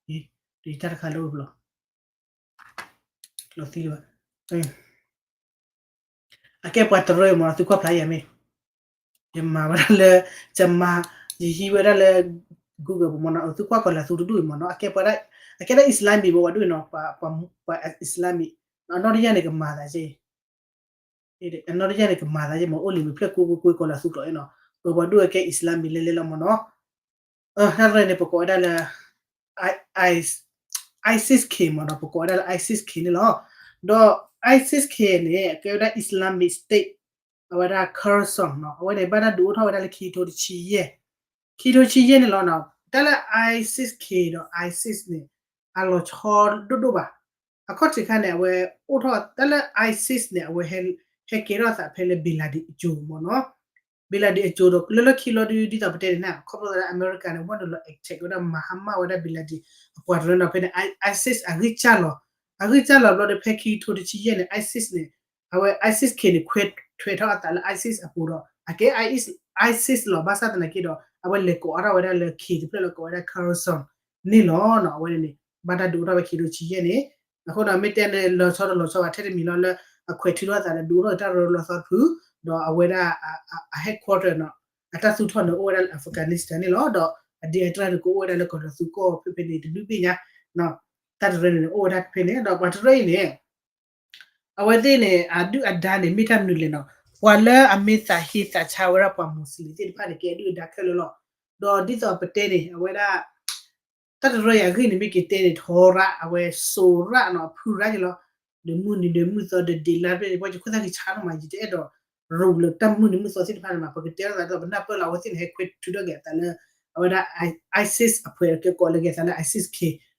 ရီၤလီၤ တၢ်တခါလၢအိၣ်ဘၣ် လီၤသံဘၣ် အကဲပှၤတရၢမ့ၢ်နီၤ သုကွၢ်ဖျါယၤမ့ၢ် ယမၤဝဲဒၣ်လၢ ယမၤ ယဟံးဝဲဒၣ်လၢ Google ပူၤမ့ၢ်နီၤ သုကွၢ်ကီၤလၤသူတဒူၣ်အံၤမ့ၢ်နီၤ အကဲပှၤ အကဲဒၣ် Islamic ဘၣ်ဝဲဒၣ်နီၤ ပှၤ ပှၤ Islamic အနီၢ်တယၢ်န့ၣ် ကမၤသးက့ အနီၢ်တယၢ်န့ၣ် ကမၤသးက့မ့ၢ် အိၣ်လံမ့ၢ်ဖျဲၣ်ကွ့ကွ့ကွ့ကီၤလၤသူကျိာ်နီၤ ပှၤဒိၣ်ဝဲကဲ Islamic လဲၤလဲၤလီၤမ့ၢ်နီၤ တၢ်ရဲၣ်န့ၣ် ပကိးဝဲဒၣ်လၢ ISIS-K မ့ၢ်နီၤ ပကိးဝဲဒၣ်လၢ ISIS-K န့ၣ်လီၤ. ဒီး ISIS-K န့ၣ် အကဲဝဲဒၣ် Islamic State အဝဲဒၣ် Khorasan နီၤ အဝဲန့ၣ် ဘၣ်တၢ်ဒုးအိၣ်ထီၣ်ဝဲဒၣ်လၢခံကထိတဆံယဲၢ် ခံကထိတဆံယဲၢ်န့ၣ်လီၤ. တၢ်လၢ ISIS-K ဒီး ISIS န့ၣ် အလီၤဆီဒိၣ်ဒိၣ်ဘၣ်. အခီၣ်ထံးခါန့ၣ် အဝဲအိၣ်ထီၣ် တၢ်လၢ ISIS န့ၣ် အဝဲဟဲကဲထီၣ်သးဖဲလၢ bin Laden အစိၤမ့ၢ်နီၤ bin Laden အစိၤဒီး လၢလၢခံလီၤဒုး ဒ်သိးပတဲန့ၣ် ခီဖျိလၢအမဲရကၤန့ၣ် ဝဲနုာ်လီၤ attack ဝဲဒၣ် မၤဟါမၢ်ဝဲဒၣ် bin Laden အပှၤတရၢနီၤ ဖဲန့ၣ် ISIS အဂံၢ်စၢ်လီၤ အဂံၢ်စၢ်လီၤဘျီဒီး ဖဲခံကထိတဆံယဲၢ်န့ၣ် ISIS န့ၣ် အဝဲ ISIS-K န့ၣ် ခွဲးထွဲးထီၣ်အသးလၢ ISIS အပူၤဒီး အကဲ ISIS လီၤ ဘၣ်ဆၣ်သနာ်က့ဒီး အဝဲလဲၤကိးအါထီၣ်ဝဲဒၣ်လၢ K တဖျၢၣ်လၢကိးဝဲဒၣ် Khorasan န့ၣ်လီၤနီၤ အဝဲန့ၣ်န့ၣ် ဘၣ်တၢ်ဒုးအိၣ်ထီၣ်ဝဲခံကထိတဆံယဲၢ်န့ၣ် အဃိဒီးမ့ၢ်တဲန့ၣ် လီၤဆီတလီၤဆီဘၣ် ထဲတမံၤလီၤလၢ အခွဲးထုးထီၣ်အသးဒီးဒုးအိၣ်ထီၣ်တၢ်ရၢလီၤသီတဖု ဒီးအဝဲဒၣ် အ headquarter နီၤ အတၢ်သူၣ်ထီၣ်န့ၣ် အိၣ်ဝဲဒၣ်လၢ Afghanistan န့ၣ်လီၤ ဒီးအဒ့အတြၢ်န့ၣ် ကအိၣ်ဝဲဒၣ်လၢကီၢ်လီၤသူကီၢ်ဖဲဖဲန့ၣ် တဒုဘ့ၣ်ညါ တၢ်တရၢန့ၣ် အိၣ်ဝဲဒၣ်ဖဲဖဲန့ၣ် ဒီးပှၤတရၢအံၤန့ၣ် အဝဲသ့ၣ်န့ၣ် အဒုၣ်အဒါန့ၣ် မ့ၢ်တၢ်မနုၤလဲၣ်နီၤ ပှၤလၢအမ့ၢ်သးဟ့သးဆါဝဲဒၣ်ပှၤ Muslim သ့ၣ်တဖၣ်န့ၣ် ကဲအဒုၣ်အဒါခဲလၢာ်လီၤ. ဒီးဒ်သိးပတဲန့ၣ် အဝဲဒၣ် တၢ်တရၢအံၤအဂ့ၢ်န့ၣ် မ့ၢ်က့ၤတဲန့ၣ် ထီရၣ် အဝဲစိာ်ရၣ်နီၤ အဖုရၣ်က့ၤလီၤ ဒီးမုၢ်နံၤဒီးမုၢ်သီဒီးဒံးလါ ပှၤယခိၣ်သၣ်က့ၤဆါနီၤမး ယတအဲၣ်ဒိး ရူးလၢတၢ်မုၢ်နံၤမုၢ်သီသ့ၣ်တဖၣ်န့ၣ်မး ပကတဲထီၣ်သးဒီးပနၢ်ပၢၢ်လီၤ အဝဲသ့ၣ်န့ၣ် ဟဲခွဲးထုးထီၣ်က့ၤအသးလၢ အဝဲဒၣ် ISIS အပှဲၤကဲကိးလၢက့ၤအသးလၢ ISIS-K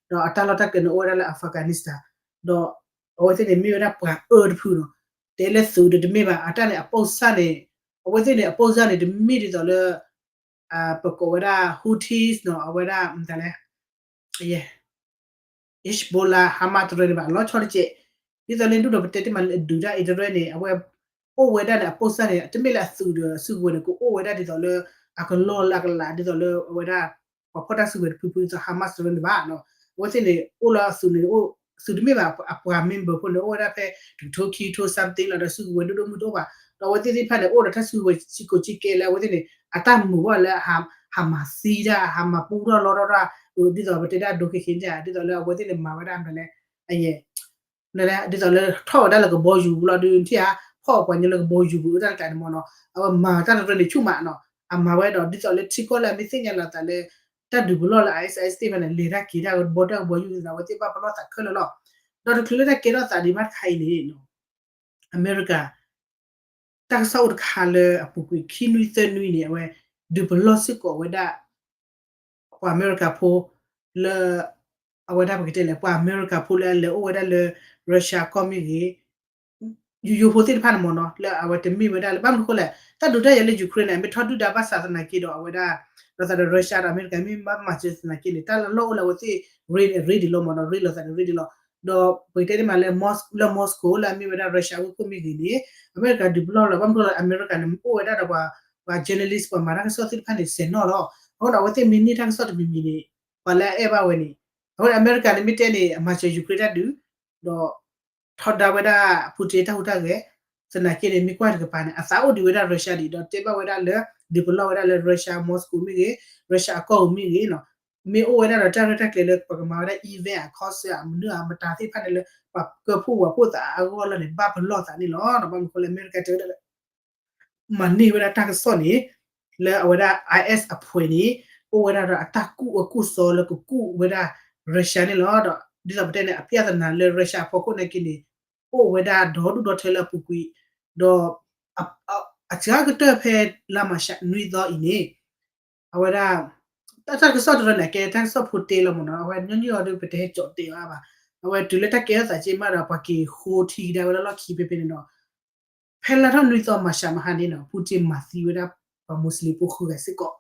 ဒီးအတၢ်လီၢ်တၢ်ကျဲန့ၣ် အိၣ်ဝဲဒၣ်လၢ Afghanistan ဒီးအဝဲသ့ၣ်န့ၣ် မ့ၢ်ဝဲဒၣ်ပှၤအၢတဖုနီၤ တဲလၢသုးဒီးတမ့ၢ်ဘၣ် အတၢ်န့ၣ် အပိၢ်စၢ်န့ၣ် အဝဲသ့ၣ်န့ၣ် အပိၢ်စၢ်န့ၣ် တမ့ၢ်ဒ်သိးလၢ ပကိးဝဲဒၣ် Houthis နီၤ အဝဲဒၣ် မတၤလဲၣ် Hezbollah Hamas တရၢန့ၣ်ဘၣ် အလီၤဆီတကဲး ဒ်သိးလၢဒုၣ်ဒီးပတဲတ့ၢ်မးလၢအဒုးတၢ်အံၤတရၢန့ၣ် အဝဲ အိၣ်ဝဲဒၣ်န့ၣ် အပိၢ်စၢ်န့ၣ် တမ့ၢ်လၢအသုးဒီးအစုကဝဲၤန့ၣ် ကအိၣ်ဝဲဒၣ်ဒ်သိးလၢ အကလီၢ်လၢအကလး ဒ်သိးလၢအဝဲဒၣ် ပှၤဖီၣ်တၢ်စုကဝဲၤတဖုဖုဒ်သိး Hamas တရၢန့ၣ်ဘၣ်နီၤ အဝဲသ့ၣ်န့ၣ် အိၣ်လၢအသုးန့ၣ် သုးတမ့ၢ်ဘၣ် အပှၤ member ဖိန့ၣ် အိၣ်ဝဲဒၣ်ဖဲ တကထိခံကထိ something လီၤဒီး စုကဝဲၤဒိၣ်ဒိၣ်မုၢ်တအိၣ်ဘၣ် ဒီးအဝဲသ့ၣ်သ့ၣ်တဖၣ်န့ၣ် အိၣ်ဒီးတၢ်စုကဝဲၤစ့ၢ်ကီးစ့ၢ်ကဲလၢအဝဲသ့ၣ်န့ၣ် အတၢ်မုာ်ဘၣ်လၢ ဟးမၤသံတၢ် ဟးမၤပူထီၣ်လီထီၣ်တၢ် ဒ်သိးပတဲဒၣ်ဒိခဲခဲန့ၣ် ဒ်သိးလၢအဝဲသ့ၣ်န့ၣ် မၤဝဲဒၣ်မတၤလဲၣ် အယဲၢ် ဒ်သိးလၢထီၣ်ဝဲဒၣ်လၢကဘီယူၤပူၤလီၤဒုးထံၣ်ဧါ ဖီၣ်ပှၤညီလၢကဘီယူၤပူၤ တၢ်တကးန့ၣ်မ့ၢ်နီၤ အဝဲမၤတၢ်တရၢန့ၣ်ဆူၣ်မးနီၤ အမၤဝဲဒီး ဒ်သိးလၢထံကီၢ်လၢအမ့ၢ်သ့ၣ်ညါလီၤသးလၢ တၢ်ဒုးပလီၢ်လၢ ISIS သ့ၣ်တဖၣ်န့ၣ် လဲၤတၢ်က့ၤတၢ်ကဘီတၢ်ကဘီယူၤသး အဝဲသ့ၣ်ဘၣ်ပလီၢ်သးခဲလၢာ်လီၤ. ဒီးတချုးလၢတၢ်ကဲထီၣ်သးဒံးဘၣ်တခါအံၤန့ၣ် အမဲရကၤ တၢ်ကစီၣ်အိၣ်တခါလၢအပူၤကွံာ်ခံနွံသၢနွံန့ၣ် အဝဲဒုးပလီၢ်စ့ၢ်ကီးဝဲဒၣ် ပှၤအမဲရကၤဖိလၢ အဝဲဒၣ်ပကတဲလဲၣ် ပှၤအမဲရကၤဖိလၢအလဲၤအိၣ်ဝဲဒၣ်လၢ Russia ကီၢ်မ့ၢ်ဂ့ၤ ယူယိဖိသ့ၣ်တဖၣ်န့ၣ်မ့ၢ်နီၤ လၢအဝဲတမ့ၢ်ဝဲဒၣ်လၢ ဘၣ်မနုၤအဃိလဲၣ် တၢ်ဒုးတၢ်ယၤလၢ Ukraine န့ၣ် အမ့ၢ်ထီဒုၣ်ဒါဘၣ်ဆၣ်သနာ်က့ဒီး အဝဲဒၣ် ဒီးသးဒီး Russia ဒီးအမဲရကၤ မ့ၢ်ဘၣ်မၤစၢၤသနာ်က့န့ၣ် တၢ်လီၢ်အိၣ်လၢအဝဲသ့ၣ် ရ့ဒံးလီၤမ့ၢ်နီၤ ရ့လိာ်သးန့ၣ်ရ့ဒံးလီၤ. ဒီးပကတဲန့ၣ်မးလၢ လၢ Moscow လၢအမ့ၢ်ဝဲဒၣ် Russia ဝ့ၢ်ခိၣ်မ့ၢ်ဂ့ၤန့ၣ် အမဲရကၤဒုးပလီၢ်လီၤ ဘၣ်မနုၤအဃိလဲၣ် အမဲရကၤန့ၣ် အိၣ်ဝဲဒၣ်ဒီးပှၤ ပှၤ journalist ပှၤမၤတၢ်ကစီၣ်သ့ၣ်တဖၣ်န့ၣ် ဆဲးနီၣ်လီၤ. အဃိဒီးအဝဲသ့ၣ်မ့ၢ်န့ၢ်တၢ်ကစီၣ်တမံၤမံၤန့ၣ် ပှၤလၢအအဲၣ်ဘၣ်ဝဲန့ၣ် အဃိဒီးအမဲရကၤန့ၣ်မ့ၢ်တဲန့ၣ် အမၤစၢၤ Ukraine တၢ်ဒုး ဒီး ထီဒါဝဲဒၣ် Putin တၢ်ဟူးတၢ်ဂဲၤ သနာ်က့န့ၣ် မ့ၢ်ကွၢ်တကပၤန့ၣ် အသးအိၣ်ဒံးဝဲဒၣ် Russia ဒံး ဒီးတဲဘၣ်ဝဲဒၣ်လၢ ဒုးပလီၢ်ဝဲဒၣ်လၢ Russia Moscow မ့ၢ်ဂ့ၤ Russia အကီၢ်ပူၤမ့ၢ်ဂ့ၤနီၤ မ့ၢ်အိၣ်ဝဲဒၣ်ဒီးတၢ်ရဲၣ်တၢ်ကျဲၤလၢပကမၤဝဲဒၣ် event အ concert အမနုၤအမတၤသ့ၣ်တဖၣ်န့ၣ်လၢ ပှၤကၢဖှိၣ်ဝၤဖှိၣ်သးအဂီၢ်လီၤန့ၣ် ဘၣ်ပလီၢ်သးန့ၣ်လီၤ. ဘၣ်မနုၤအဃိလဲၣ် အမဲရကၤတဲဝဲဒၣ်လၢ မၤန့ၢ်ဝဲဒၣ်တၢ်ကစီၣ်န့ၣ် လၢအဝဲဒၣ် IS အဖှဲးန့ၣ် အိၣ်ဝဲဒၣ်ဒီးအတၢ်ကူၣ်အၢကူၣ်သီလၢကကူၣ်ဝဲဒၣ် Russia န့ၣ်လီၤ. ဒီးဒ်သိးပတဲန့ၣ် အပြဿနာလၢ Russia အဖီခိၣ်နာ်က့န့ၣ် အိၣ်ဝဲဒၣ်ဒီဒူၣ်ဒီထၢလၢအပူၤကွံာ် ဒီး အစှၤကတၢၢ်ဖဲလါမၢ်ၡးနွံသီအံၤန့ၣ် အဝဲဒၣ် တၢ်ကစီၣ်တရၢန့ၣ် အကဲတၢ်ကစီၣ်ဖိတ့လီၤမ့ၢ်နီၤ, အဝဲညီနုၢ်အီၤဒီး ပတဟဲကၠီၣ်တဲာ်အီၤဘၣ်. အဝဲတုၤလၢတၢ်ကဲထီၣ်သးက့မးဒီး ပှၤက့ၤဃိထံကဒါဝဲလၢလီၢ်ခံဖဲဖဲန့ၣ်ဒီး ဖဲလါထီၣ်နွံသီမၢ်ၡးမဟါန့ၣ်နီၤ Putin မၤသံဝဲဒၣ် ပှၤမူစလ့ၣ်ဖိဃုဂၤစ့ၢ်ကီး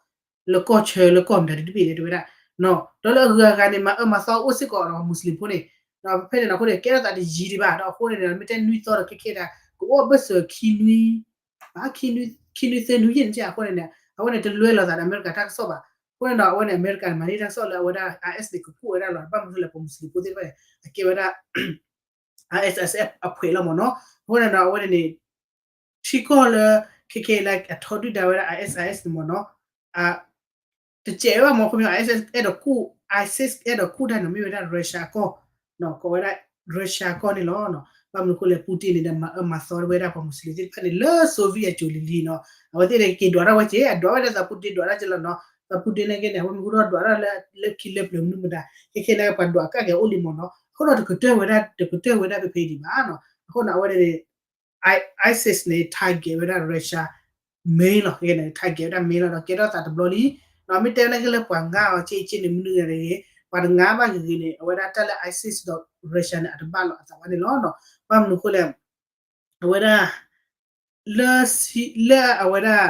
လၢကီၢ်ဆၢလၢကီၢ်မတၤဒ်တဘ့ၣ်လဲၣ်တဲဝဲဒၣ် ဒီးလၢအဂုၤအဂၤန့ၣ် မၤအၢမၤသီအိၣ်စ့ၢ်ကီးဒီးမူစလ့ၣ်ဖိန့ၣ်, ဒီးဖဲဖဲန့ၣ်ဒီးအဃိန့ၣ် ကဲထီၣ်သးတယံၤဒံးဘၣ် ဒီးအဃိန့ၣ် မ့ၢ်တဲနွံသီဒီးခဲခဲဒၣ် ကအိၣ်ဘၢၣ်စၢၤခံနွံ ခံနွံသၢနွံယဲၢ်န့ၣ် အဃိန့ၣ်န့ၣ် အဝဲန့ၣ်တလွဲလိာ်သးဒီးအမဲရကၤတၢ်ကစီၣ်ဘၣ်. အဃိန့ၣ်ဒီးအဝဲန့ၣ် အမဲရကၤန့ၣ် မၤန့ၢ်တၢ်ကစီၣ်လၢအဝဲဒၣ် IS န့ၣ်ကကူၣ်ဝဲဒၣ်လီၤ ဘၣ်မနုၤလဲၣ် ပှၤမူစလ့ၣ်ဖိသ့ၣ်တဖၣ်န့ၣ် အကဲဝဲဒၣ် ISIS အဖှဲးလီၤမ့ၢ်နီၤ. အဃိန့ၣ်ဒီးအဝဲန့ၣ်န့ၣ် ထံကီၢ်လၢ ခဲခဲလၢအထီဒုၣ်ဒါဝဲဒၣ် ISIS န့ၣ်မ့ၢ်နီၤ တစဲးဝဲမ့ၢ် ခီပညီ ISIS အဲၣ်ဒိးကူၣ် ISIS အဲၣ်ဒိးကူၣ်တၢ်န့ၣ် မ့ၢ်ဝဲဒၣ် Russia ကီၢ်, ကိးဝဲဒၣ် Russia ကီၢ်န့ၣ်လီၤ. ဘၣ်မနုၤအဃိလဲၣ် Putin န့ၣ်ဒီး မၤအၢမၤသီဝဲဒၣ်ပှၤမူစလ့ၣ်သ့ၣ်တဖၣ်န့ၣ် လၢ Soviet အစိၤလံၤလံၤနီၤ အဝဲသ့ၣ်န့ၣ် က့ၤဒွးထီၣ်ဝဲက့ၤ အဒွးဝဲဒၣ်သး Putin ဒွးတၢ်က့ၤလီၤနီၤ သး Putin န့ၣ်က့န့ၣ် အဝဲမ့ၢ်ဟူထီၣ်ဒွးထီၣ်လၢ လၢခံလၢပျၢၤမနုၤမတၤ ခဲခဲန့ၣ် ပှၤဒွးကၣ်က့ၤအိၣ်လံမ့ၢ်နီၤ အဃိဒီးတကတၢၢ်ဝဲဒၣ် တကတၢၢ်ဝဲဒၣ်ဖဲဖဲဒံးဘၣ်နီၤ အဃိန့ၣ် အဝဲန့ၣ် ISIS န့ၣ် target ဝဲဒၣ် Russia main လီၤ ခဲခဲန့ၣ် target ဝဲဒၣ် main လီၤ ဒီးကဲထီၣ်သးတဘျီလံ ဒီးမ့ၢ်တဲဝဲဒၣ်က့လၢပှၤငါအီၤ က့က့န့ၣ် မနုၤဂ့ၤန့ၣ် ပှၤတငါဘၣ်ဂ့ၤဂ့ၤန့ၣ် အဝဲဒၣ်တၢ်လၢ ISIS ဒီး Russia န့ၣ် အတဘၣ်လိာ်အသးဘၣ်န့ၣ်လီၤ. ဘၣ်မနုၤအဃိလဲၣ် အဝဲဒၣ် လၢ လၢအဝဲဒၣ်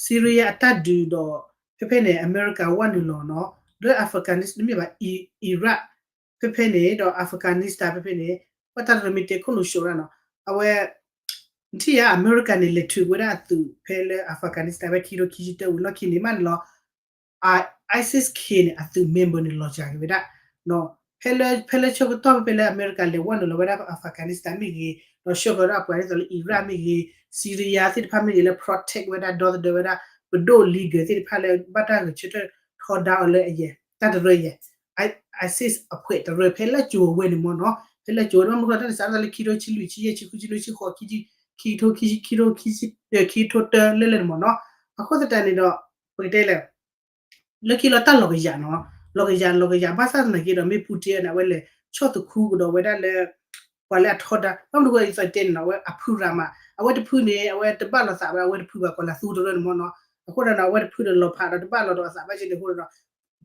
Syria အတၢ်ဒုးဒီး ဖဲဖဲန့ၣ် အမဲရကၤဝဲနုာ်လီၤနီၤ လၢ Afghanistan တမ့ၢ်ဘၣ် Iraq ဖဲဖဲန့ၣ် ဒီး Afghanistan ဖဲဖဲန့ၣ် ဘၣ်တၢ်တရၢမ့ၢ်တဲခိၣ်နူာ်ၡိးရၣ်နီၤ အဝဲ ထံၣ်ဧါ အမဲရကၤန့ၣ် လဲၤထုးဝဲဒၣ်အသုးဖဲလၢ Afghanistan ဖဲခံထိခံဆံတၢဝံၤလီၢ်ခံန့ၣ်မးန့ၣ်လီၤ ISIS-K န့ၣ် အသုး member န့ၣ် လီၤစှၤက့ၤဝဲဒၣ် ဖဲလၢ ဖဲလၢဆၢကတီၢ်ဖဲဖဲလၢအမဲရကၤလဲၤဝဲနုာ်လီၤဝဲဒၣ် Afghanistan မ့ၢ်ဂ့ၤ ဒီးဆှၢဃီၤဒၣ်ပှၤဒ်သိးလၢ Iraq မ့ၢ်ဂ့ၤ Syria သ့ၣ်တဖၣ်မ့ၢ်ဂ့ၤ လၢ protect ဝဲဒၣ်ဒီသဒၢဝဲဒၣ် ပဒိၣ် leader သ့ၣ်တဖၣ်လၢဘၣ်တၢ်ဂဲၤဆၢထၢၣ်ထီဒါအီၤလၢအယဲၢ် တၢ်တရၢယဲၢ် ISIS အဖှဲးတရၢဖဲလၢကၠိၤဝဲန့ၣ်မ့ၢ်နီၤ ဖဲလၢကၠိၤဝဲန့ၣ် မ့ၢ်ကီၢ်တၢ်တစးထီၣ်လၢခံထိဆံလွံၢ်ဆံယဲၢ်ဆံဃုဆံနွံဆံဃိး ခံထိခံဆံ ခံထိခံဆံ ခံထိတၢလၢလၢန့ၣ်မ့ၢ်နီၤ အဃိသတးန့ၣ်ဒီး ပကတဲလဲၣ် လၢခံလီၤတၢ်လီၤကယၤနီၤ လီၤကယၤလီၤကယၤ ဘၣ်ဆၣ်သနာ်က့ဒီး မ့ၢ် Putin န့ၣ် အဝဲလဲၤဆီၣ်သခူကဒီးဝဲဒၣ်လၢ ပှၤလၢအထီဒါ ဘၣ်မနုၤအဃိယသီတဲန့ၣ်နီၤ အဝဲအဖုရၤမး အဝဲတဖုန့ၣ် အဝဲတဘၣ်လိာ်သးဘၣ် အဝဲတဖုဘၣ် ကီၤလၤသူတရၢန့ၣ်မ့ၢ်နီၤ အဃိဒီးနီၤ အဝဲတဖုဒီးလီၤဖးဒီးတဘၣ်လိာ်ဒီးအသးဘၣ်က့န့ၣ်အဃိဒီး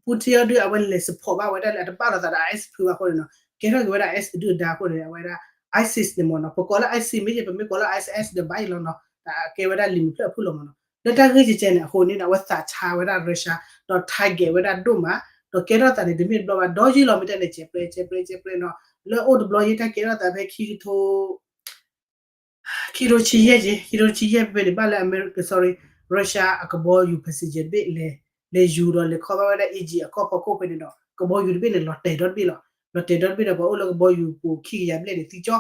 Putin အီၤဒုး အဝဲလဲၤ support ဘၣ်ဝဲဒၣ်လၢအတဘၣ်လိာ်သးဒီး ISIS ဖုဘၣ်အဃိန့ၣ်နီၤ ကဲထီၣ်က့ၤဝဲဒၣ် ISIS အဒုၣ်အဒါအဃိန့ၣ် အဝဲဒၣ် ISIS န့ၣ်မ့ၢ်နီၤ ပကိးလၢ ISIS မ့ၢ်ယဲၢ် ပမ့ၢ်ကိးလၢ ISIS ဒီးဘၣ်အံၤလီၤနီၤ တၢ်ကဲဝဲဒၣ်လံာ်မုာ်ဖျၢၣ်အဖုၣ်လီၤမ့ၢ်နီၤ လၢတၢ်ဂ့ၢ်ကဲကဲန့ၣ်အဃိန့ၣ် အဝဲသးဆါဝဲဒၣ် Russia ဒီး target ဝဲဒၣ်ဒိၣ်မး ဒီးကဲထီၣ်သးန့ၣ် တမ့ၢ်တဘျီဘၣ် ဒီးယံာ်လီၤမ့ၢ်တဲန့ၣ် ကဲးပြဲကဲးပြဲကဲးပြဲနီၤ လၢအိၣ်တဘျီယဲၢ်တၢ်ကဲထီၣ်သးဖဲခံကထိ ခံထိဆံယဲၢ်က့ ခံထိဆံယဲၢ်ဖဲန့ၣ် ဘၣ်လၢ America sorry Russia အကဘီယူၤ passenger တဘ့ၣ် လဲၤယူၤဒီးလဲၤခီဘၣ်ဝဲဒၣ် Egypt အကီၢ်ဖီခိၣ်ဖဲန့ၣ်ဒီး ကဘီယူၤတဘ့ၣ်န့ၣ် လီၤတဲာ်ဒီတဘ့ၣ်လီၤ လီၤတဲာ်ဒီတဘ့ၣ်ဒီး ပှၤအိၣ်လၢကဘီယူၤပူၤခံကယၤဘျဲၣ်န့ၣ် သံကၠီ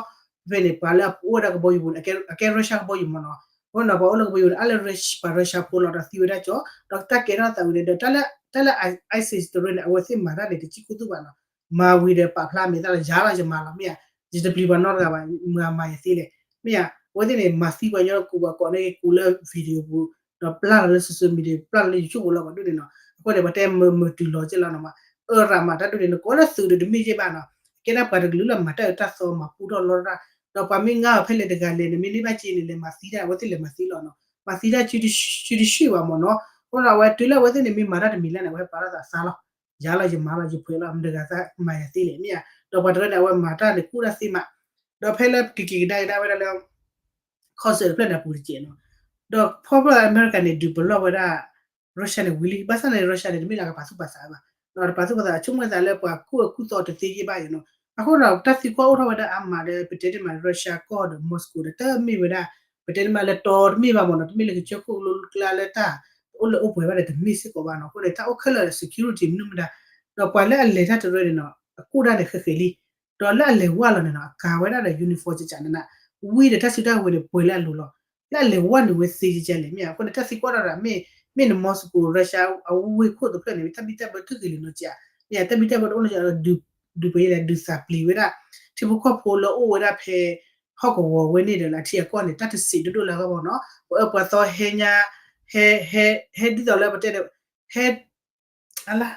ဖဲန့ၣ် ပှၤလၢအအိၣ်ဝဲဒၣ်ကဘီယူၤပူၤန့ၣ် အကဲ Russia ကဘီယူၤမ့ၢ်နီၤ အဃိန့ၣ် ပှၤအိၣ်လၢကဘီယူၤန့ၣ် အါလၢပှၤ Russia ဖိလီၤဒီးသံဝဲဒၣ်ကၠီ ဒီးတၢ်ကဲထီၣ်သးဝံၤန့ၣ်ဒီး တၢ်လၢ ISIS တရၢန့ၣ် အဝဲသ့ၣ်မၤတၢ်န့ၣ် တစံၣ်ခိၣ်သူၣ်ဘၣ်နီၤ မၤဝံၤဒီးပာ်ဖျါမဲာ်သၣ်လီၤ ယၤလီၤယမၤလီၤ မ့ၢ်ဧါ ယတပျံၤပှၤနီတဂၤဘၣ် မၤမၤယသ့လဲၣ် မ့ၢ်ဧါ အဝဲသ့ၣ်န့ၣ် မၤသံပှၤညီကူးပှၤကိးန့ၣ် ကူးလၢ video ပူၤ ဒီးပျၢ်လီၤလၢ social media ပျၢ်လီၤလၢ YouTube ပူၤလီၤ ပှၤဒိၣ်န့ၣ်နီၤ အဃိန့ၣ် ပှၤတဲမုာ်မုာ်တုၤလီၤက့လီၤနီၤမး အၢရၤမးတၢ်ဒိၣ်န့ၣ် နကိးလၢသုးဒီးတမ့ၢ်ယဲၢ်ဘၣ်နီၤ ကဲဒၣ်ပှၤတကလုာ်လၢမၤတၢ်အၢတၢ်သီမၤပူထီၣ်လီတၢ် ဒီးပှၤမ့ၢ်ငါအီၤဖဲလဲၣ်တဂၤလဲၣ်န့ၣ် မ့ၢ်န့ၢ်ဘၣ်က့န့ၣ် လဲၤမၤသံတၢ် အဝဲသ့ၣ်လဲၤမၤသံလီၤနီၤ မၤသံတၢ်ဆံတဆံတဆံဘၣ်မ့ၢ်နီၤ အဃိဒီးအဝဲတုၤလၢအဝဲသ့ၣ်န့ၣ် မ့ၢ်မၤတၢ်တမံၤလၢ်န့ၣ် အဝဲပာ်ထီၣ်သးသါလီၤ ယၤလီၤယမၤလီၤယပှဲၤလီၤ မတၤဂၤသးမၤယၤသ့လဲၣ် မ့ၢ်ဧါ ဒီးပှၤတရၢန့ၣ် အဝဲမၤတၢ်န့ၣ် ကူၣ်တၢ်သ့မး ဒီးဖဲလၢကက့ၤကဒါကဒါဝဲဒၣ်လၢ concert တဖျၢၣ်န့ၣ်အပူၤတကဲးနီၤ ဒီးဖီဖျၢၣ်အမဲရကၤန့ၣ် ဒုးပလီၢ်ဝဲဒၣ် Russia န့ၣ်ဝံၤလံ ဘၣ်ဆၣ်န့ၣ် Russia န့ၣ် တမ့ၢ်လၢကပာ်သူၣ်ပာ်သးဘၣ် ဒီးတပာ်သူၣ်ပာ်သး ဆိကမိၣ်သးလၢပှၤကူၣ်အၢကူၣ်သီတသ့ယဲၢ်ဘၣ်ယနီၤ အဃိဒီးတၢ်သံကွၢ်အိၣ်ထီၣ်ဝဲဒၣ်အါမးလၢ ပတဲတ့ၢ်မး Russia ကီၢ်ဒီး Moscow ဒီး တမ့ၢ်ဝဲဒၣ် ပတဲတ့ၢ်မးလၢတီတမ့ၢ်ဘၣ်မ့ၢ်နီၤ တမ့ၢ်လၢကစၢၢ်ခိၣ်ကလိကျါလၢတၢ် အိၣ်လၢအိၣ်ပှဲၤဘၣ်ဒီးတမ့ၢ်စ့ၢ်ကီးဘၣ်နီၤ အဃိန့ၣ် တၢ်အိၣ်ခဲလၢာ် security မနုၤမတၤ ဒီးပှၤလၢအလဲၤတၢ်တရၢန့ၣ်နီၤ အကူၣ်တၢ်န့ၣ်ဃဲးဃဲးလံ ဒီးလၢအလဲၤဝဲလီၤန့ၣ်နီၤ အကၤဝဲဒၣ်ဒီး uniform ကကနန ဝံၤဒီးတၢ်စုတၢ်ဝဲၤန့ၣ်ပှဲၤလၢအလိၤလီၤ လၢအလဲၤဝဲနုာ်ဝဲသ့ကကလဲၣ် မ့ၢ်ဧါ အဃိန့ၣ် တၢ်သံကွၢ်ထီၣ်ဒီး မ့ၢ် မ့ၢ်န Moscow Russia အဝ့ၢ်ခိၣ်တဖျၢၣ်န့ၣ် တၢ်ဘံၣ်တၢ်ဘၢထုးက့ၤလံနီၤကဧါ မ့ၢ်ဧါ တၢ်ဘံၣ်တၢ်ဘၢတအိၣ်နီၤကဧါဒီး ဒုးပှဲၤယဲၢ်ဒီး ဒုးသးပျံၤဝဲဒၣ် ထံဖိကီၢ်ဖိလၢအိၣ်ဝဲဒၣ်ဖဲ ဟီၣ်ကဝီၤဝဲန့ၣ်ဒီးလၢအထံအကီၢ်န့ၣ် တၢ်တစံးဒိၣ်ဒိၣ်လၢအဂီၢ်မ့ၢ်နီၤ ပှၤအၢပှၤသီဟဲညါ ဟဲ ဟဲ ဟဲဒ်သိးလၢပတဲဒီး ဟဲ အလါ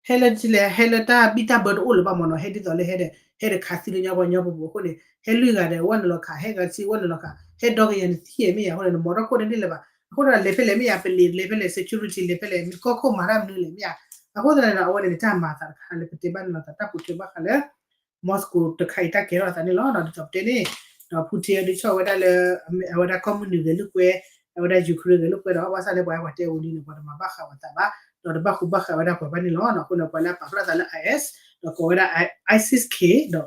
ဟဲလၢလဲၣ် ဟဲလၢတၢ်ဘံၣ်တၢ်ဘၢတအိၣ်လၢၤဘၣ်မ့ၢ်နီၤ, ဟဲဒ်သိးလၢဟဲဒီး ဟဲဒီးခးသံလၢညီပှၤညီပူၤပူၤအဃိန့ၣ် ဟဲလွံၢ်ဂၤဒီးဝဲနုာ်လီၤခး, ဟဲဂၤတဆံဝဲနုာ်လီၤခး, ဟဲဒီကယၤန့ၣ်သံမ့ၢ်ယၤအဃိန့ၣ် နမီၤထီၣ်ခိၣ်န့ၣ်ဒ်လဲၣ်ဘၣ်. အဃိဒီးလဲၤဖဲလဲၣ်မ့ၢ်ယၤ, ပလံၤလဲၤဖဲလဲၣ်, security လဲၤဖဲလဲၣ်, မ့ၢ်ကီၢ်ခိၣ်မၤတၢ်မနုၤလဲၣ်မ့ၢ်ယၤ. အဃိသတးန့ၣ်ဒီး အဝဲန့ၣ် တၢ်မၤအသးတခါလၢပတဲဘၣ်န့ၣ်လီၤ, တၢ်ပူၤဖျဲးဘၣ်ဃးလၢ Moscow တခါအံၤတၢ်ကဲထီၣ်အသးန့ၣ်လီၤ. ဒ်သိးပတဲန့ၣ် ဒီး Putin အဒုးဆီၣ်ဝဲဒၣ်လၢ အဝဲဒၣ်ကီၢ်မုၢ်နုာ်ဂဲၤလိာ်ကွဲ, အဝဲဒၣ် Ukraine ဂဲၤလိာ်ကွဲဒီး ဘၣ်ဆၣ်လၢပှၤဟဲပှၤတဲဝံၤလံန့ၣ် ပှၤတမၤဘၣ်ဃးပှၤသးဘၣ်, ဒီးတဘၣ်ဃူဘၣ်ဃးဝဲဒၣ်ပှၤဘၣ်န့ၣ်လီၤ. အဃိန့ၣ် ပှၤလၢအပာ်ဖျါသးလၢ IS ဒီးကိးဝဲဒၣ် ISIS-K ဒီး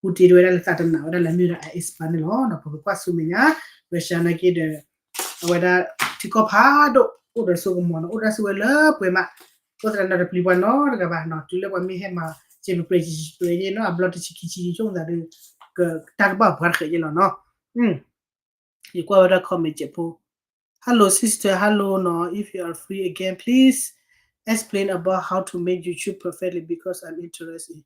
Putin တဝဲဒၣ်လၢသးတနာ်ဝဲဒၣ်လၢအမ့ၢ်ဝဲဒၣ် IS ဘၣ်န့ၣ်လီၤ. ပကကွၢ်ဆူမဲာ်ညါ Russia နာ်က့ဒီး အဝဲဒၣ်ထံကီၢ်ဖးဒိၣ်အိၣ်ဒီးစိကမီၤန့ၣ် အိၣ်ဒၣ်ဆူဝဲလၢပှဲၤမး, အဃိသတးဒီးတပျံၤပှၤနီတဂၤဘၣ်နီၤ, တုၤလၢပှၤမ့ၢ်ဟဲမၤ စံးပပြဲးစံးပပြဲးယဲနီၤ အဘျီတဆံခံဆံယဆိကမိၣ်သးဒီး တၢ်ကဘၣ်ပှၤတဃဲးယဲလီၤနီၤ. ယကွၢ်ဝဲဒၣ် comment ကဲးဖိ Hello sister, hello နီၤ, if you are free again, please explain about how to make YouTube perfectly because I'm interested in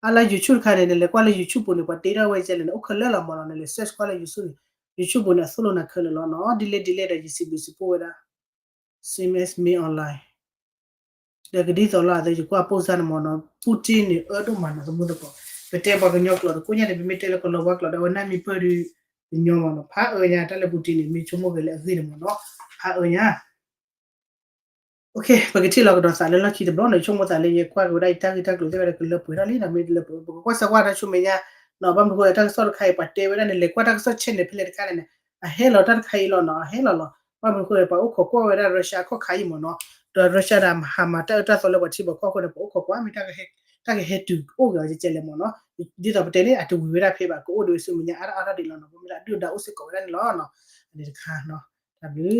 အလၢ YouTube တခါန့ၣ် နလဲၤကွၢ်လၢ YouTube ပူၤန့ၣ် ပှၤတ့ထီၣ်ဝဲကဲလဲၣ်န့ၣ် အိၣ်ခဲလၢာ်လီၤမ့ၢ်နီၤ, နလဲၤ search ကွၢ်လၢ YouTube န့ၣ်, YouTube ပူၤန့ၣ် အသိၣ်လိနၤခဲလၢာ်လီၤနီၤ, ဒ်လဲၣ်ဒ်လဲၣ်ဒီး ယစံးဘျုးစံးဖှိၣ်ဝဲဒၣ် same as me online ဒီးကဒ်သိးလီၤ အသးယကွၢ် post န့ၣ်မ့ၢ်နီၤ, Putin န့ၣ် အၢဒိၣ်မးနီၤ သမူသကိး, ပတဲပှၤကညီကျိာ်တကိးညါန့ၣ် ပမ့ၢ်တဲလၢကလီၤဝါကျိာ်ဒီး အဝဲနၢ်မံၤပၢၢ်ဒီး ကညီမ့ၢ်နီၤ, ဖးအၢညါ တၢ်လၢ Putin န့ၣ် မ့ၢ်ဆိကမိၣ်က့ၤလၢအဂ့ၢ်န့ၣ်မ့ၢ်နီၤ, ဖးအၢညါ ပကထံၣ်လီၤကဒီးသးလၢလီၢ်ခံတဘျီန့ၣ်, ဆိကမိၣ်သးလၢယကွၢ်က့ၤဝဲဒၣ်ယတၢ်ဂ့ၢ်တၢ်ကျိၤသ့ၣ်ဝဲဒၣ်ကလၢပှဲၤထီၣ်လံနီၤ, မ့ၢ်တလၢပှဲၤ ပကကွၢ်ဆၢကွၢ်တၢ်ဆူမဲာ်ညါနီၤ, ဘၣ်မနုၤဃိ တၢ်ကစီၣ်တခါအံၤ ပှၤတဲဝဲဒၣ်န့ၣ် လဲၤကွၢ်တၢ်ကစီၣ် channel ဖဲလဲၣ်တခါန့ၣ်န့ၣ်, အဟဲလီၤတၢ်တခါအံၤလီၤနီၤ, အဟဲလီၤလီၤ, ဘၣ်မနုၤဃိ ပှၤအိၣ်ခိးကွၢ်ဝဲဒၣ် Russia အခီၣ်ခါအံၤမ့ၢ်နီၤ, ဒီး Russia ဒီးဟးမၤတၢ်အၢတၢ်သီလၢပှၤထံပှၤကီၢ်အဃိန့ၣ် ပှၤအိၣ်ခိးကွၢ်မ့ၢ် တၢ်ကဟဲတုၤအိၣ်ဂ့ၤအီၤကဲလဲၣ်မ့ၢ်နီၤ, ဒ်သိးပတဲန့ၣ် အတဝံၤဝဲဒၣ်ဖဲဘၣ် ကအိၣ်ဒံးဝဲဆူမဲာ်ညါအါထီၣ်အါထီၣ်ဒံးလီၤနီၤ, ပမ့ၢ်ဒၣ်ဒုၣ်ဒါအိၣ်စ့ၢ်ကီးဝဲဒၣ်န့ၣ်လီၤနီၤ, န့ၣ်တခါနီၤ, တၢ်ဘျုး